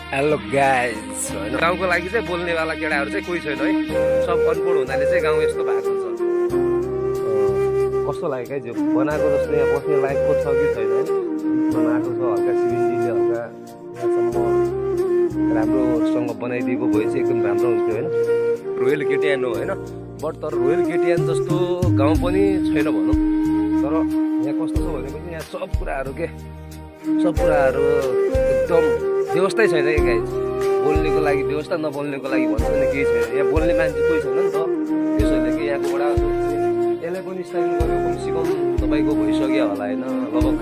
Hello guys हैन गाउँको लागि चाहिँ बोल्नेवाला केटाहरू चाहिँ कोही छैन है। सब अनपढ हुनाले चाहिँ गाउँ यस्तो भएको छ। कस्तो लाग्यो गाइस, यो बनाएको जस्तो यहाँ बस्ने लायकको छ कि छैन है। बनाएको छ हल्का सिमेन्टले हल्का यहाँसम्म राम्रोसँग बनाइदिएको भए चाहिँ एकदम राम्रो हुन्थ्यो हैन। रोयल केटिएन हो हैन, बट तर रोयल केटिएन जस्तो गाउँ पनि छैन भनौँ। तर यहाँ कस्तो छ भनेपछि यहाँ सब कुराहरू एकदम व्यवस्थै छैन है गाइस। बोल्नेको लागि व्यवस्था, नबोल्नेको लागि भन्छ नि केही छैन। यहाँ बोल्ने मान्छे कोही छैन नि त, त्यसैले कि यहाँको एउटा यसले पनि स्टाइल गर्यो कमसेकम तपाईँको भइसक्यो होला होइन, लगभग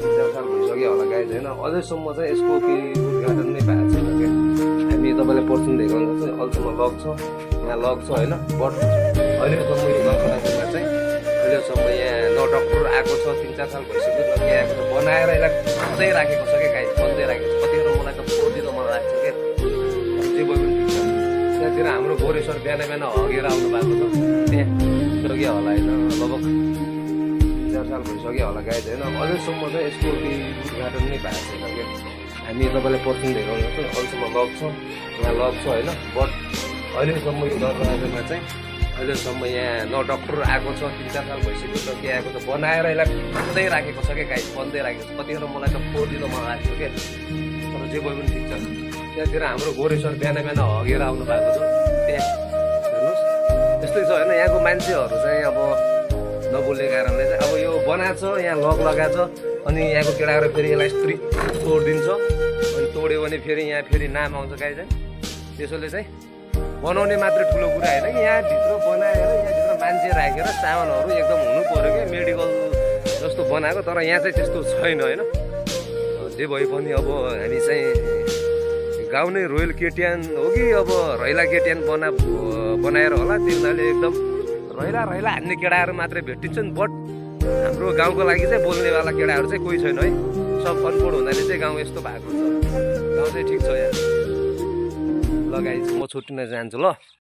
3-4 साल भइसक्यो होला गाइस होइन। अझैसम्म चाहिँ यसको केही उद्घाटन नै भएको छैन क्या। हामी तपाईँलाई पर्सन देखाउनु चाहिँ अहिलेसम्म लक छ, यहाँ लक छ होइन। बट अहिलेसम्म यो गफमा चाहिँ अहिलेसम्म यहाँ न डक्टर आएको छ, 3-4 साल भइसक्यो, न के आएको छ। बनाएर यसलाई बन्दै राखेको छ क्या गाइस, बन्दै राखेको छ। कतिखेर मलाई त फोर्दिलो मन लाग्छ क्या। जे भयो पनि ठिक छ। त्यहाँतिर हाम्रो गोरेश्वर बिहान हगेर आउनु भएको छ, त्यहाँ सक्यो होला होइन, लगभग 3-4 साल भइसक्यो होला गाइस होइन। अझैसम्म चाहिँ यसको केही उद्घाटन नै भएको छैन क्या। हामी तपाईँलाई पर्सन देखाउनु चाहिँ अहिलेसम्म लक छ, यहाँ लक छ होइन। बट अहिलेसम्म यो दरबारमा चाहिँ अहिलेसम्म यहाँ न डक्टर आएको छ, 3-4 साल भइसक्यो, न के आएको छ। बनाएर यसलाई बन्दै राखेको छ क्या गाइस, बन्दै राखेको छ। कतिखेर मलाई त फोर्दिलो मन लाग्थ्यो क्या। तर जे भयो पनि ठिक छ। त्यहाँतिर हाम्रो गोरेश्वर बिहान हगेर आउनु भएको छ, त्यहाँ हेर्नुहोस् त्यस्तै छ होइन। यहाँको मान्छेहरू चाहिँ अब नबोल्ने कारणले चाहिँ अब यो बनाएको छ, यहाँ लक लगाएको छ, अनि यहाँको केटाहरू फेरि यसलाई यस्तरी तोडिदिन्छ। अनि तोड्यो भने फेरि यहाँ फेरि नाम आउँछ गाइस है। त्यसैले चाहिँ बनाउने मात्र ठुलो कुरा होइन कि यहाँभित्र बनाएर यहाँभित्र मान्छे राखेर सामानहरू एकदम हुनु पऱ्यो क्या, मेडिकल जस्तो बनाएको। तर यहाँ चाहिँ त्यस्तो छैन होइन। जे भए पनि अब हामी चाहिँ गाउँ नै रोयल केटिएन हो कि अब रैला केटिएन बनाएर होला। तिनीहरूले एकदम रैला हान्ने केटाहरू मात्रै भेटिन्छ नि। बट हाम्रो गाउँको लागि चाहिँ बोल्नेवाला केटाहरू चाहिँ कोही छैन है। सब अनपढ हुनाले चाहिँ गाउँ यस्तो भएको छ। गाउँ चाहिँ ठिक छ यहाँ। ल गाइस, म छुट्टिन जान्छु ल।